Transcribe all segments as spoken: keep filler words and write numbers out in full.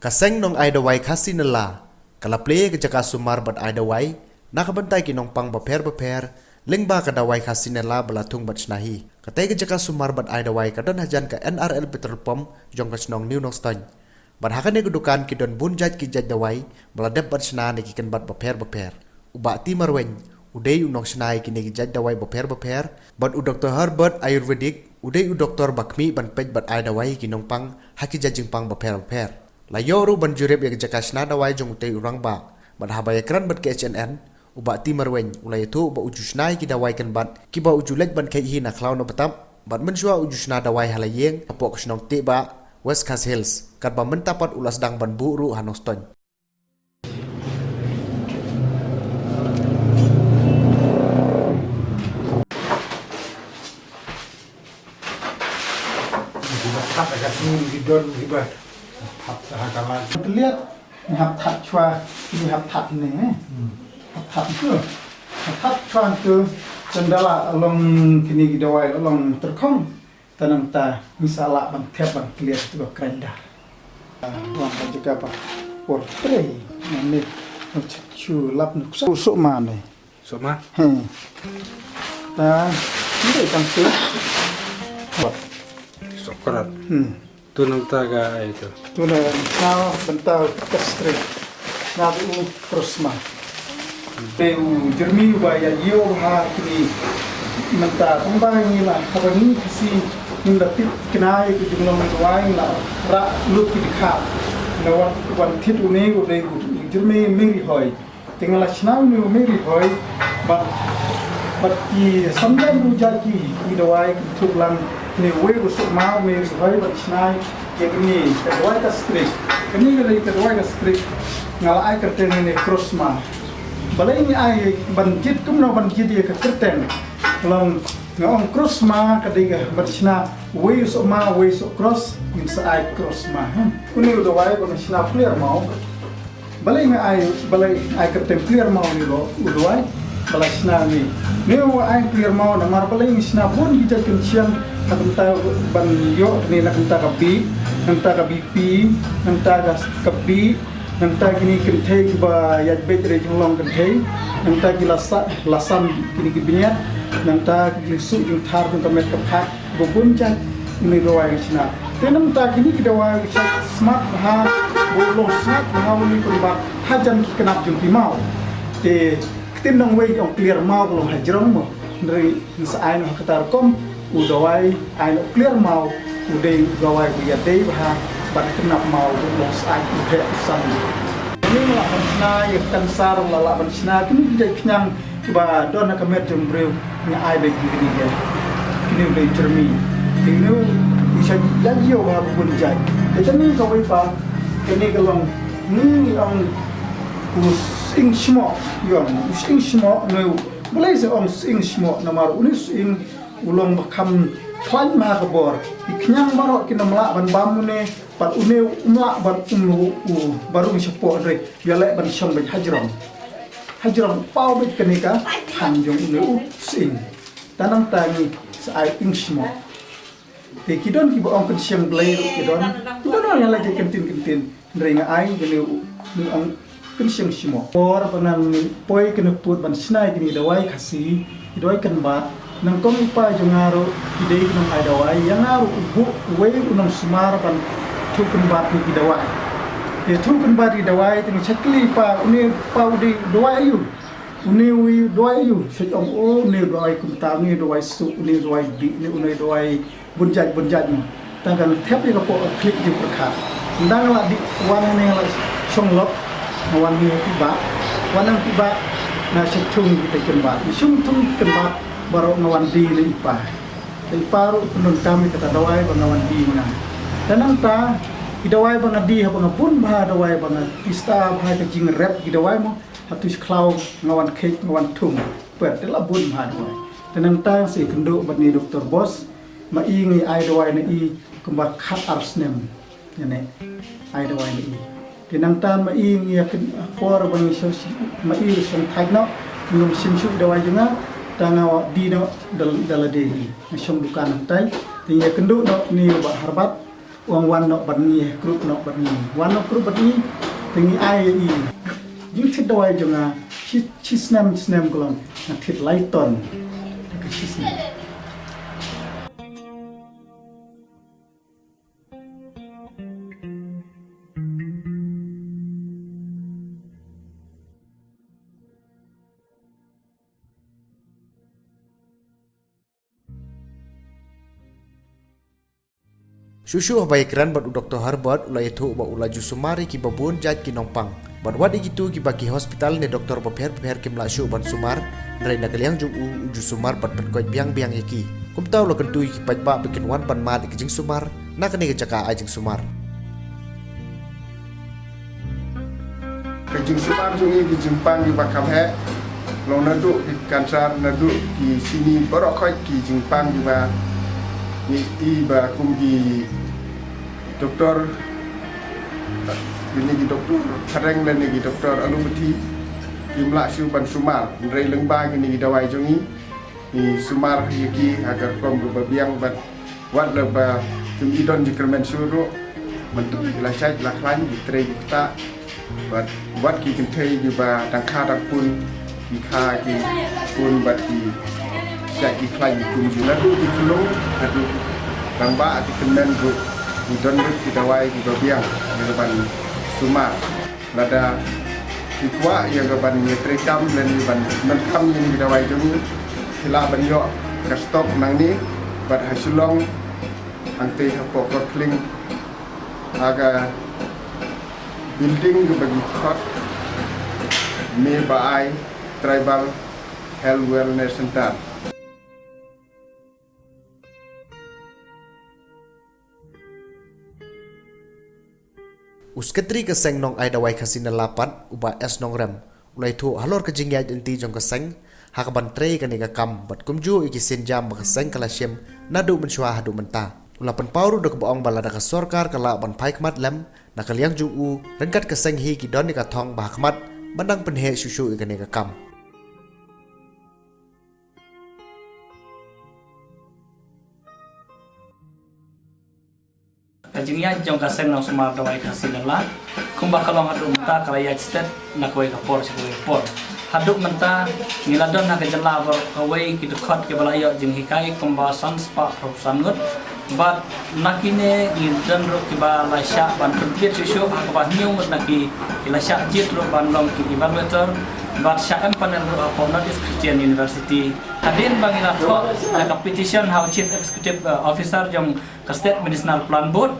Ka seng nong ai dawai Khasi Nala ka la plie ka jaka sumar bad ai dawai na ka bynta ki nongpang bapher bapher, lyngba ka dawai Khasi Nala ba la thung bad shna hi. Katei ka jaka sumar bad ai dawai ka don hajan ka N R L petrol pump jong ka shnong New Nongstoiñ. Bad ha kane ka dukan ki don bun jait ki jait dawai ba la dep bad shna na ki kynbat bapher bapher. U Bah T Marwein u dei u nongshna ïa kine ki jait dawai bapher bapher, bad u Doktor Herbert Ayurvedic u dei u doktor ba khmih ban peit bad ai dawai ïa ki nongpang ha ki jait jingpang bapher bapher. La ïoh ruh ban jurip ïa ka jaka shna dawai jong utei u rangbah, bad haba ïakren bad K H N N, u Bah T Marwein u la ïathuh ba u ju shna ïa ki dawai kynbat kiba u ju leit ban kheit hi na khlaw na btap, bad mynshuwa u ju shna dawai ha la ïing hapoh ka shnong Tehbah, West Khasi Hills, katba mynta pat u la sdang ban buh ruh ha Nongstoiñ. Kiba kat ha ka sngi ki don kiba hap ha ka lad. Tliat, ngi hap that chwa, ngi hap that ne, eh. Hap that tu. Hap that chwa tu, chandala along kini ki dawai along terkhong. Ta nangta ngi sa lah ban thep ban tliat tu ka krenda. Wan ha jaka ba por trei ne, ne chu lap nuk sa sok ma ne. Sok ma? Hmm. Ta, ni dei tang tu. Sok krat. Hmm. Tu nangta ka ai tu. Tu na sa bentau kastrik. Na tu u krosma. Te u Jermi u ba ïa ïoh ha kini mynta tang ba ngi la haba ngi Khasi ngi da tip kena ïa ki jinglong dawai la rah lut ki dkhar. Na wan, wan thied une u dei u Jermi Mary Hoi. Te nga la shna une u Mary Hoi bad, bad ki samjan ruh jait ki, ki dawai ki thuk lang ne uwei u suk ma Mary Hoi bad shna ïa kane ka dawai kastrik. Kane ka dei ka dawai kastrik nga la ai kyrteng ne krosma. Balei ngi ai ban jied kumno ban jied ïa ka kyrteng? Long nga ong krosma ka dei ka ban shna uwei u suk ma uwei u suk kros, ngin sa ai krosma. Hmm. Une u dawai ba nga shna pliar maw. Balei nga ai, balei ai kyrteng pliar maw une u dawai? Balei shna une? Une u ai pliar maw namar balei ngi shna bun ki jait kynshiang ha ka bynta ban ïoh ne na ka bynta ka bih, na ka bynta ka B P, na ka bynta ka, ka bih, na ka bynta kini kynthei kiba ïaid beit re jinglong kynthei, na ka bynta ki lasa, lasam kini ki bniat, na ka bynta ki jingsuk jingthar jong ka met ka phad, ba bun jait une u dawai nga shna. Te na ka bynta kini ki dawai u shait smat bha, ba u long smat bha une u kynbat hajan ki kynap jong ki maw. Te ktien nongwei ong kliar maw ka long hajrong mo. Hynrei ngi sa ai noh ha kata rukom u dawai ai noh kliar maw u dei u dawai ba ïadei bha bad kynap maw u long sait u heh u san. Kine la ban shna ïa ka kansar, la lah ban shna kine ki jait khñiang ba don ha ka met jong briew, ngi ai beit kine ki, kine u dei Jermi. Kine u shait ïa ïoh bha ba bun jait. Te kane kawei pat kane ka long ngi ong u sying shmoh, ïong u sying shmoh ne u. Balei sa ong sying shmoh? Namar une u sying u long ba kham khlaiñ bha ka bor. Ki khñiang baroh kin ym lah ban bam une, bad une um lah ban um u, u barum shapoh, hynrei ïaleh ban shong beit hajrong. Hajrong u paw beit kane ka thaiñ jong une u sying. Ta nangta ngi sa ai ing shmoh. Te ki don kiba ong kynshiang Blei ruh ki don. Ki don ïa la jait kyntien kyntien. Hynrei nga ai kane u, ngi ong kynshiang shmoh. Por ba ngan poi kynput ban shna ïa kine ki dawai Khasi, ki dawai kynbat, nyngkong i pa jong nga ruh i dei u nong ai dawai, ïa nga ruh u buh uwei u nongsumar ban thuh kynbat ïa ki dawai. Te thuh kynbat ïa ki dawai te nga shait kylli i pa, une pa u dei u dawai aïu? Une u dawai aïu? Shait ong, o, une u dawai kumta, une u dawai suh, une u dawai bih, une u dawai bun jait bun jait mo. Tang kan thep ïa ka poh khlieh jingpyrkhat. Ynda nga la dih wan hangne nga la shong lok, nga wan hangne ha Tehbah. Wan hangne ha Tehbah nga shait thung ïa kita ki kynbat. Nga shait thung ïa ki kynbat baroh nga wan die na i pa. Te i pa ruh u pyndonkam ïa kata dawai ba nga wan die ma nga. Te nangta i dawai ba nga die haba nga bun bha dawai ba nga tista bha ka jingrep ki dawai mo. Hato shi khlaw nga wan kheit nga wan thung. Peit te la bun bha dawai. Te nangta nga sa ïakynduh bad i Doktor Bos. Ma i ngi ai dawai na i kumba khat ar snem. Ïa ne ai dawai na i. Te nangta ma i ngi ïa kin por ba ngi shong, ma i shong thait noh. Ngam shim shuh dawai jong nga. Ta nga die noh da la, da lade hi. Nga shong dukan nangtai. Te ngi ïakynduh noh ne Bah Harbat. Wan wan noh bad ngi, group noh bad ngi. Wan noh group bad ngi, te ngi ai ïa i. Jingthied dawai jong nga, shi, shi snem, snem ka long, nga thied lai ton. Ka shi snem. Shuh shuh haba ïakren bad u Doktor Herbert u la ïathuh ba u la ju sumar ïa kiba bun jait ki nongpang. Bad wat ïa kito kiba ki hospital ne doktor bapher bapher kim lah shuh ban sumar, hynrei na ka liang jong u, u ju sumar bad pynkoit biang biang ïa ki. Kumta u la kyntu ïa ki paidbah ba kin wan ban mad ïa ka jingsumar na kane ka jaka ai jingsumar. Ka jingsumar jong ngi ki jingpang kiba kham heh. Long naduh ki cancer, naduh ki shini baroh khoit ki jingpang kiba ngi i ba kum ki doktor, kine ki doktor phareng lane ki doktor allopathy kim lah shuh ban sumar. Hynrei lyngba kine ki dawai jong ngi, ngi sumar ïa ki ha ka rukom kaba biang bad wat la ba kim i don jingkyrmen shuh ruh, mynta ki la shait la khlaiñ, ki trei ki ktah. Bad wat ki kynthei kiba dang kha dang pun, ki kha ki pun bad ki shait ki khlaiñ ki pun, naduh ki khyllung haduh rangbah ki tymmen ruh ki don ruh ki dawai kiba biang ïa ka ban sumar. Lada ki kwah ïa ka ban ïa treikam lane ban pyndonkam ïa kine ki dawai jong ngi, ki lah ban ïoh ka stock nangne bad ha Shillong, hangtei hapoh Khorkhling, ha ka building kaba ki khot Mei Ba Ai Tribal Health Wellness Center. U Sekretari ka seng nong ai dawai Khasi Nala pat, u Bah S Nongrem, u la ïathuh halor ka jingïaid lynti jong ka seng ha kaban trei kane ka kam, bad kumjuh ïa ki sienjam ba ka seng ka la shim naduh mynshuwa haduh mynta. U la pynpaw ruh da kaba ong ba lada ka sorkar ka lah ban phai khmat lem na ka liang jong u, ryngkat ka seng hi ki don ïa ka thong ba ha khmat ban dang pynheh shuh shuh ïa kane ka kam. Ka jingïaid jong ka seng nongsumar dawai Khasi Nala, kumba ka long haduh mynta, ka la ïaid stet na kawei ka por sha kawei ka por. Haduh mynta ngi la don ha ka jylla baroh kawei ki dkhot kiba la ïoh jinghikai kumba san spah phraphew san ngut. Bad na kine ngi don ruh kiba la shah ban pynbieit shuh shuh ha kaba hynñiew ngut na ki, ki la shah jied ruh ban long ki evaluator. Bad shah empanel ruh hapoh North East Christian University. Hadien ba ngi la thoh ïa ka petition ha u Chief Executive, eh, Officer jong ka State Medicinal Plant Board,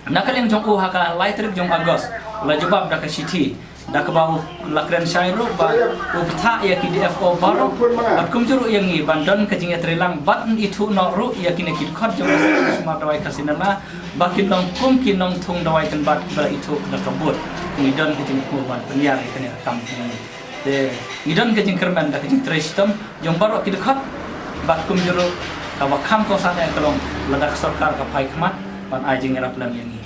na ka liang jong u ha ka lai tarik jong August, u la jubab da ka shithi, da kaba u la kren shai ruh ba u bthah ïa ki D F O baroh, bad kumjuh ruh ïa ngi ban don ka jingïatreilang bad ithuh noh ruh ïa kine ki dkhot jong ka seng nongsumar dawai Khasi Nala ba kin long kum ki nongthung dawai kynbat kiba la ithuh da ka board. Ngi don ka jingthmu ban pynïar ïa kane ka kam jong ngi. Te ngi don ka jingkyrmen da ka jingtrei shitom jong baroh ki dkhot, bad kumjuh ruh kaba kham kongsan eh ka long lada ka sorkar ka phai khmat ban ai jingïarap lem ïa ngi.